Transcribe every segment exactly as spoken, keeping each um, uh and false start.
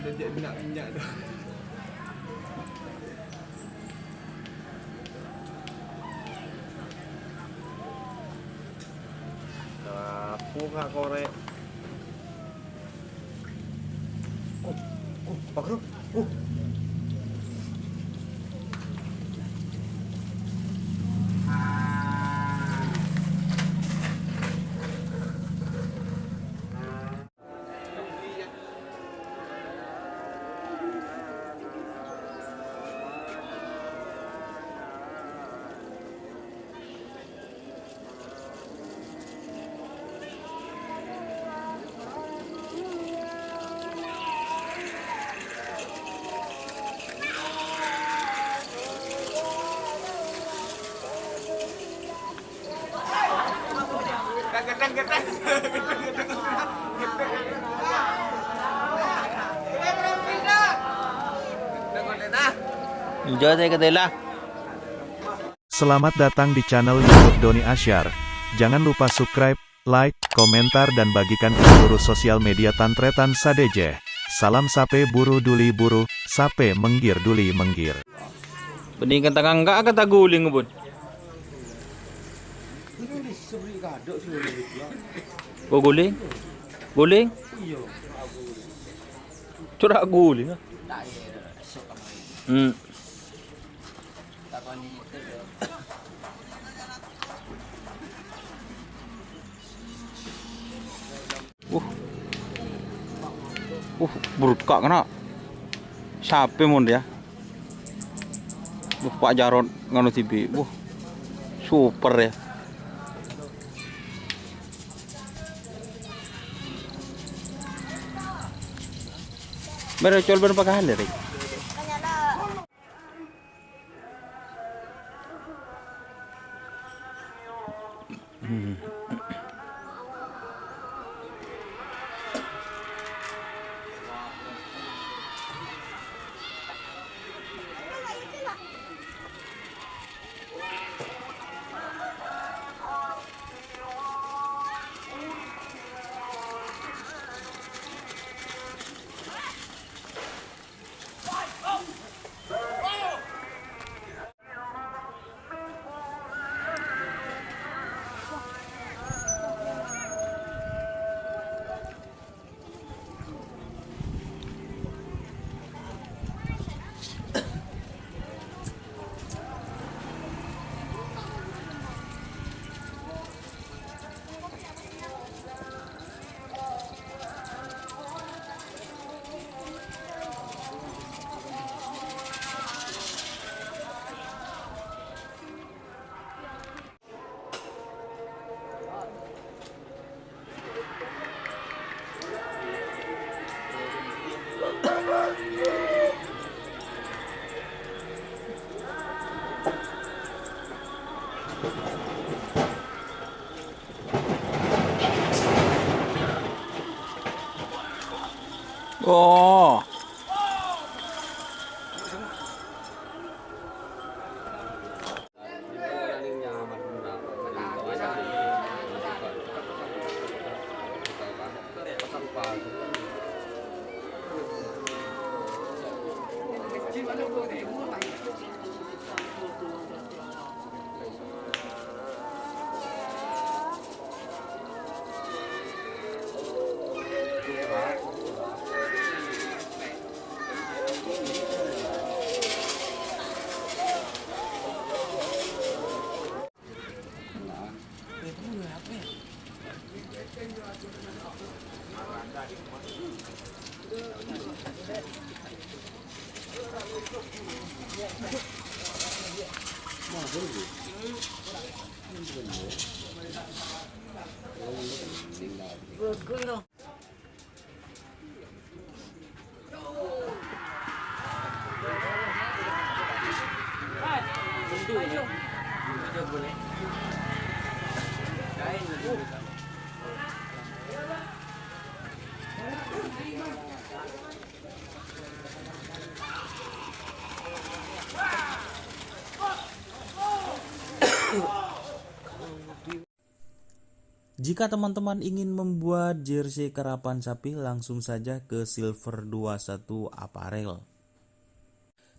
Cek minyak-minyak tu. Aku nggak korek. Uh, uh, Pak Bro. Uh. Enjoy saya ketela. Selamat datang di channel YouTube Doni Asyar. Jangan lupa subscribe, like, komentar, dan bagikan ke seluruh sosial media tan-tarètan sadhâjâ. Salam sapè buru duli buru, sapè mèngghir duli mèngghir. Bânnè kèng-kèng angka' kata guling, Bun. Oh, guling? Guling? Cora' guling, ah. Hmm. Uh. Uh, berkak kena. Sapè mon ya? Uh, Pak Jarot nganu T V. Uh, super ya. Mèra col bân pakale, Rik. Oh. Jika teman-teman ingin membuat jersey karapan sapi, langsung saja ke Silver dua satu Apparel.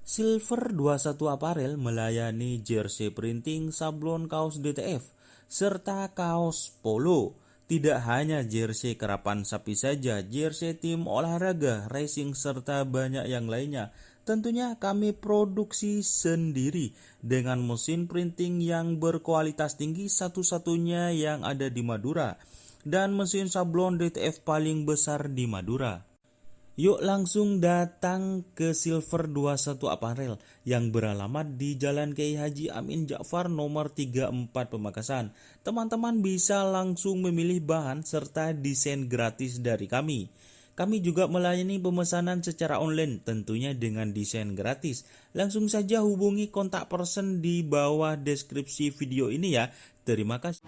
Silver dua satu Apparel melayani jersey printing, sablon kaos D T F, serta kaos polo. Tidak hanya jersey karapan sapi saja, jersey tim olahraga, racing, serta banyak yang lainnya. Tentunya kami produksi sendiri dengan mesin printing yang berkualitas tinggi, satu-satunya yang ada di Madura, dan mesin sablon D T F paling besar di Madura. Yuk langsung datang ke Silver dua satu Apparel yang beralamat di Jalan Kiai Haji Amin Ja'far nomor tiga empat Pamekasan. Teman-teman bisa langsung memilih bahan serta desain gratis dari kami. Kami juga melayani pemesanan secara online, tentunya dengan desain gratis. Langsung saja hubungi kontak person di bawah deskripsi video ini ya. Terima kasih.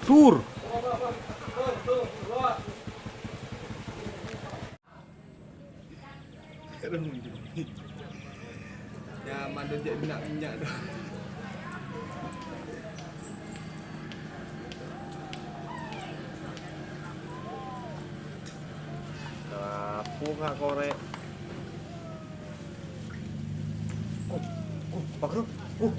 Tur. Ya, mandun cek minyak-minyak tuh. Rapuh, Kak, korek. Uh, uh, Pak Guru. Uh.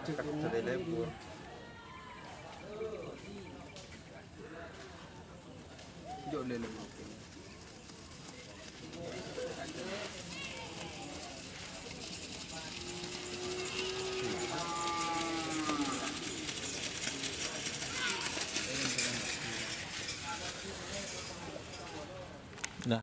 Cek hari libur. Jok lele mungkin. Nah.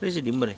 Wis dimber.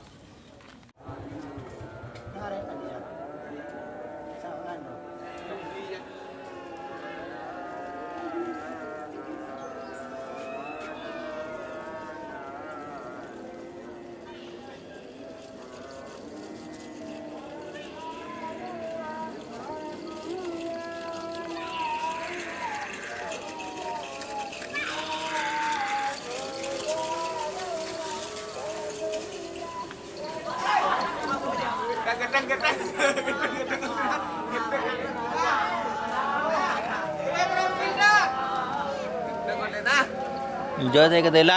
Enjoy tè katèla.